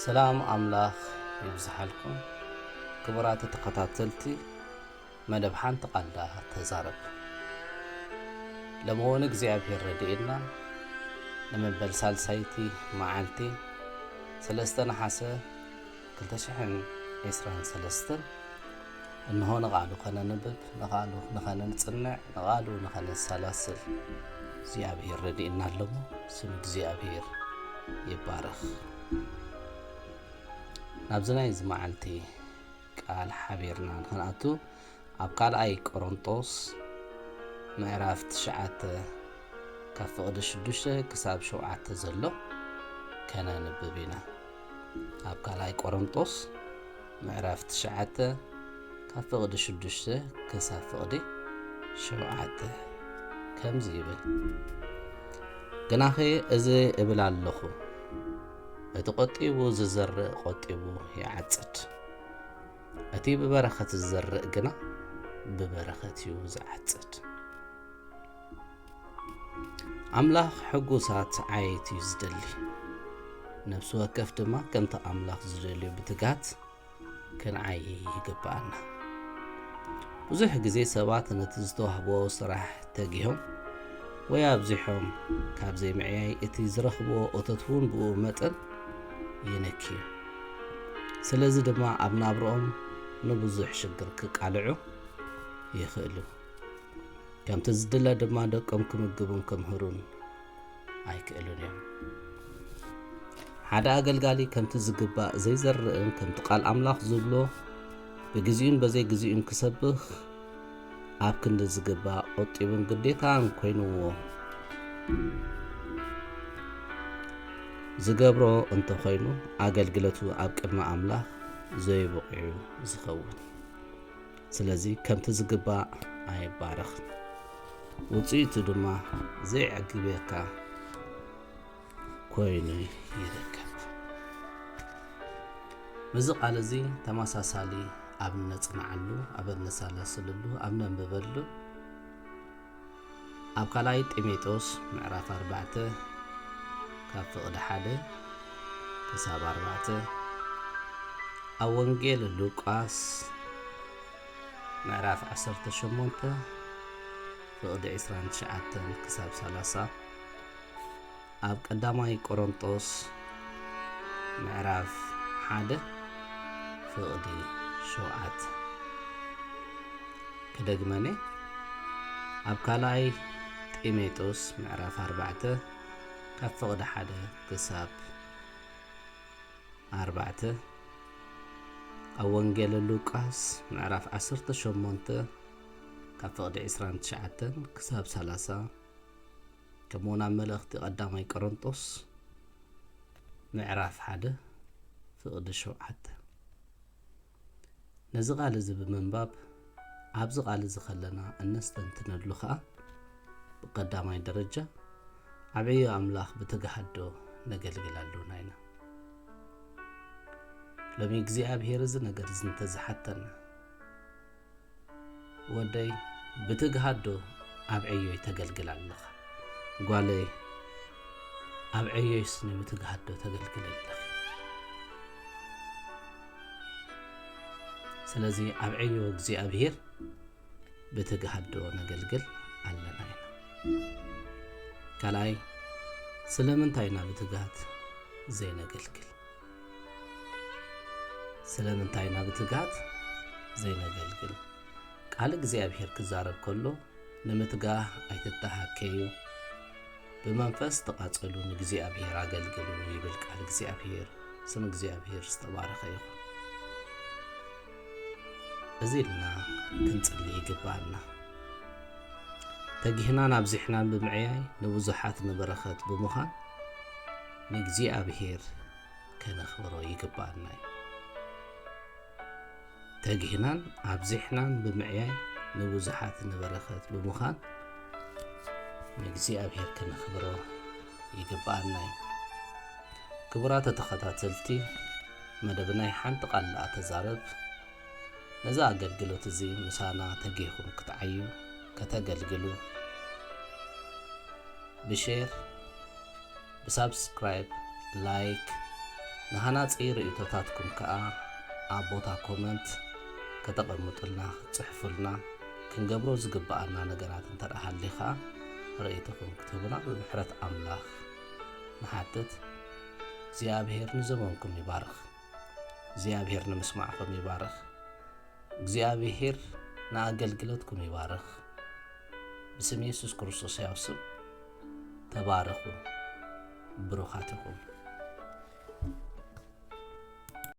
ሰላም ኣምላኽ ይብዝሓልኩም ክቡራት ተኸታተልቲ መደብ ሓንቲ ቃል ደኣ ተዛረብ። ሎሚ እውን እግዚኣብሔር ረድኤና ንመበል ሳልሳይቲ መዓልቲ ሰለስተ ነሓሰ ክልተ ሽሕን ዕስራን ሰለስተን እንሆ ንቓሉ ከነንብብ፣ ንቓሉ ንኸነንጽንዕ፣ ንቓሉ ንኸነሰላስል እግዚኣብሔር ረድኤና ኣለሞ። ስም እግዚኣብሔር ይባረኽ። ናብዚ ናይ እዚ መዓልቲ ቃል ሓቢርና ንኸንኣቱ ኣብ ካልኣይ ቆሮንጦስ ምዕራፍ ትሽዓተ ካብ ፍቕዲ ሽዱሽተ ክሳብ ሸውዓተ ዘሎ ከነንብብ ኢና። ኣብ ካልኣይ ቆሮንጦስ ምዕራፍ ትሽዓተ ካብ ፍቕዲ ሽዱሽተ ክሳብ ፍቕዲ ሸውዓተ ከምዚ ይብል፣ ግናኸ እዚ እብል ኣለኹ፣ እቲ ቆጢቡ ዝዘርእ ቆጢቡ ይዓጽድ፣ እቲ ብበረኸት ዝዘርእ ግና ብበረኸት እዩ ዝዓጽድ። ኣምላኽ ሕጉሳት ዓየይቲ እዩ ዝደሊ። ነፍሲ ወከፍ ድማ ከምቲ ኣምላኽ ዝደልዮ ብትግሃት ክንዓዪ ይግብኣና። ብዙሕ ግዜ ሰባት ነቲ ዝተዋህቦ ስራሕ ተጊሆም ወይ ኣብዚሖም ካብ ዘይምዕያይ እቲ ዝረኽብዎ እቶት እውን ብኡ መጠን ይንኪ እዩ። ስለዚ ድማ ኣብ ናብርኦም ንብዙሕ ሽግር ክቃልዑ ይኽእሉ። ከምቲ ዝድለ ድማ ደቆም ክምግቡን ክምህሩን ኣይክእሉን እዮም። ሓደ ኣገልጋሊ ከምቲ ዝግባእ ዘይዘርእን ከምቲ ቃል ኣምላኽ ዝብሎ ብግዚኡን በዘይ ግዚኡን ክሰብኽ ኣብ ክንዲ ዝግባእ ቆጢቡን ግዴታን ኮይንዎ ዝገብሮ እንተኾይኑ ኣገልግለቱ ኣብ ቅድሚ ኣምላኽ ዘይብቑዕ እዩ ዝኸውን። ስለዚ ከምቲ ዝግባእ ኣይባረኽን፣ ውፅኢቱ ድማ ዘየዕግበካ ኮይኑ ይርከብ። ምስዚ ቃል እዚ ተመሳሳሊ ኣብ እነጽንዓሉ፣ ኣብ እነሰላስለሉ፣ ኣብ ነንብበሉ ኣብ ካልኣይ ጢሞቴዎስ ምዕራፍ ኣርባዕተ ካብ ፍቕዲ ሓደ ክሳብ ኣርባዕተ፣ ኣብ ወንጌል ሉቃስ ምዕራፍ ዓሰርተ ሸሞንተ ፍቕዲ ዕስራን ትሽዓተን ክሳብ ሰላሳ፣ ኣብ ቀዳማይ ቆሮንጦስ ምዕራፍ ሓደ ፍቕዲ ሸውዓተ። ክደግመኒ፣ ኣብ ካልኣይ ጢሞቴዎስ ምዕራፍ ኣርባዕተ ካብ ፍቕዲ ሓደ ክሳብ ኣርባዕተ፣ ኣብ ወንጌል ሉቃስ ምዕራፍ ዓሰርተ ሸሞንተ ካብ ፍቕዲ ዕስራን ትሽዓተን ክሳብ ሰላሳ፣ ከምኡውን ኣብ መልእኽቲ ቀዳማይ ቆሮንጦስ ምዕራፍ ሓደ ፍቕዲ ሸውዓተ። ነዚ ቃል እዚ ብምንባብ ኣብዚ ቃል እዚ ከለና እነስተንትነሉ ኸኣ ብቀዳማይ ደረጃ ኣብ ዕዮ ኣምላኽ ብትግሃት ዶ ነገልግል ኣሎና ኢና። ሎሚ እግዚኣብሔር እዚ ነገር እዚ እንተዝሓተና፣ ወደይ ብትግሃት ዶ ኣብ ዕዮይ ተገልግል ኣለኻ? ጓለይ ኣብ ዕዮይስ ንብትግሃት ዶ ተገልግል ኣለኺ? ስለዚ ኣብ ዕዮ እግዚኣብሔር ብትግሃት ዶ ነገልግል ኣለና ኢና? ካልኣይ፣ ስለምንታይ ኢና ብትግሃት ዘይነገልግል? ስለምንታይ ኢና ብትግሃት ዘይነገልግል? ቃል እግዚኣብሔር ክዛረብ ከሎ፣ ንምትጋህ ኣይትተሃከዩ፣ ብመንፈስ ተቓጸሉ፣ ንእግዚኣብሔር ኣገልግሉ ይብል ቃል እግዚኣብሔር። ስም እግዚኣብሔር ዝተባረኸ ይኹን። እዚ ኢልና ክንጽሊ ይግባኣና። ተጊህናን ኣብዚሕናን ብምዕያይ ንብዙሓት ንበረኸት ብምዃን ንእግዚኣብሔር ከነኽብሮ ይግባኣና እዩ። ተጊህናን ኣብዚሕናን ብምዕያይ ንብዙሓት ንበረኸት ብምዃን ንእግዚኣብሔር ከነኽብሮ ይግባኣና እዩ። ክቡራት ተኸታተልቲ መደብና ሓንቲ ቃል ደኣ ተዛረብ። ነዚ ኣገልግሎት እዚ ምሳና ተጊህኩም ክትዓዩ፣ ከተገልግሉ ብሼር፣ ብሳብስክራይብ፣ ላይክ፣ ንሃናጺ ርእይቶታትኩም ከኣ ኣብ ቦታ ኮመንት ከተቐምጡልና፣ ክትጽሕፉልና፣ ክንገብሮ ዝግብኣና ነገራት እንተ ደኣ ሃልዩ ከኣ ርእይቶኹም ክትህቡና ብምሕረት ኣምላኽ ንሓትት። እግዚኣብሔር ንዘመንኩም ይባርኽ። እግዚኣብሔር ንምስማዕኹም ይባርኽ። እግዚኣብሔር ንኣገልግሎትኩም ይባርኽ። ብስም የሱስ ክርስቶስ ሕያው ስም ተባረኹ። ብሩኻት ኢኹም።